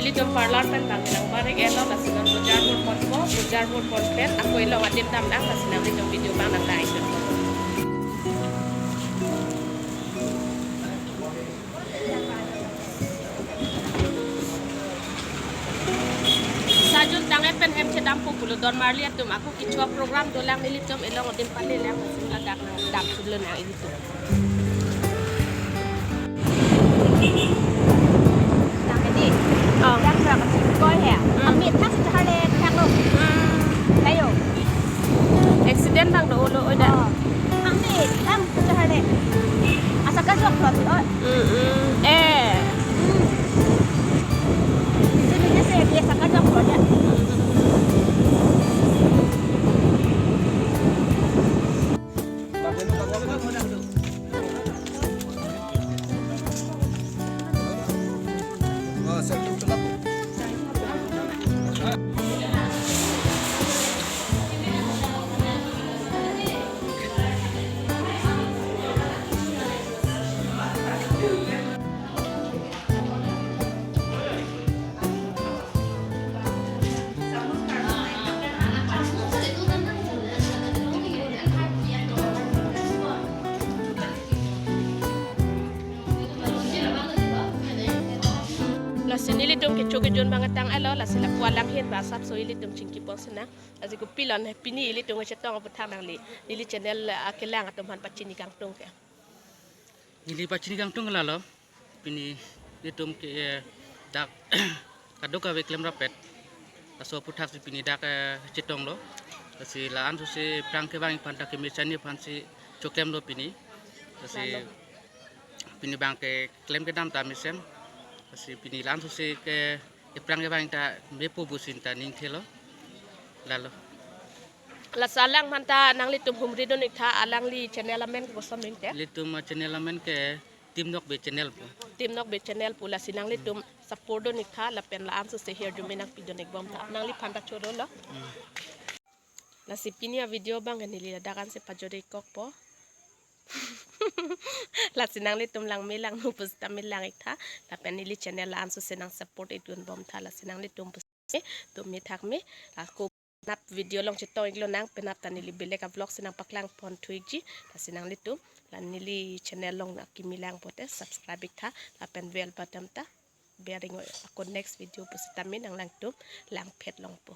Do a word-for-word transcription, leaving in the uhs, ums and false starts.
Nelitum parlor pen bang nang barik elo, lasi non bojar mur ponpo, bojar mur pon pen ako ilong adim damnang, lasi nanglitum video bang nang dai sun. Sajun tang-et pen hem chedampo pulo, don marli atum, ako kecho program dolang, nelitum ilong adim palelang, lasi ladak nang dam sunlo nang ilitum. Nang ini. Oh. Dak rak koi he. Hmm. Amit thak sejahar le thak lo. Hmm. Layo. Accident bang do-olo, oi da. Oh. Amit thak sejahar le. Asa kajok lo, oi. Hmm, hmm. Eh. Hmm. Sini dia saya biasa kajok lo dia. Lasi nelitum kecho kejun bang tang-et lo, lasi lapu alanghin ba asapso ilitum chingki pon sinang. Lasi kopilon pini ilitum chetong aputhak nangli, neli channel, ah, kelang atum aphan pachini kangtung ke. Neli pachini kangtung lalo. Pini nelitum ke, eh, dak kadokave klem rapet. Laso aputhak si pini dak, eh, chetong lo. Lasi la-an sose aphrang kevang aphan ta kemesen aphan si choklem lo pini. Lasi pini bang ke klem kedam ta mesen. Lasi pini la-an sose ke aphrang kevang ta mepo pusi ta ning thelo. Lalo. Lasi alang aphan ta nanglitum humri dun-ik tha, alangli channel amen koson ning te? Ilitum, ah, channel amen ke Timnok Bey channel pu. Timnok Bey channel pu, lasi nanglitum support dun-ik tha, lapen la-an sose hirjume nangpi dun-ik bom tha. Nangliphan ta chodolo. Hmm. Lasi pini avideo bang ke neli ladak ansi pajut-ik kokpo. Lasi nanglitum langme langno pusitame lang-ik tha. Lapen neli channel la-an sose nang support-ik dun bom tha. Lasi nanglitum pusitame, tum methak me, ako penap video along chetong-ik lonang, penap ta neli belek avlog si nang paklang pon thu-ikji. Lasi nanglitum la neli channel along akimi lang pote subscribe-ik tha, lapen bell button ta bering oi, ako next video pusitame nanglangtum langphet longpo.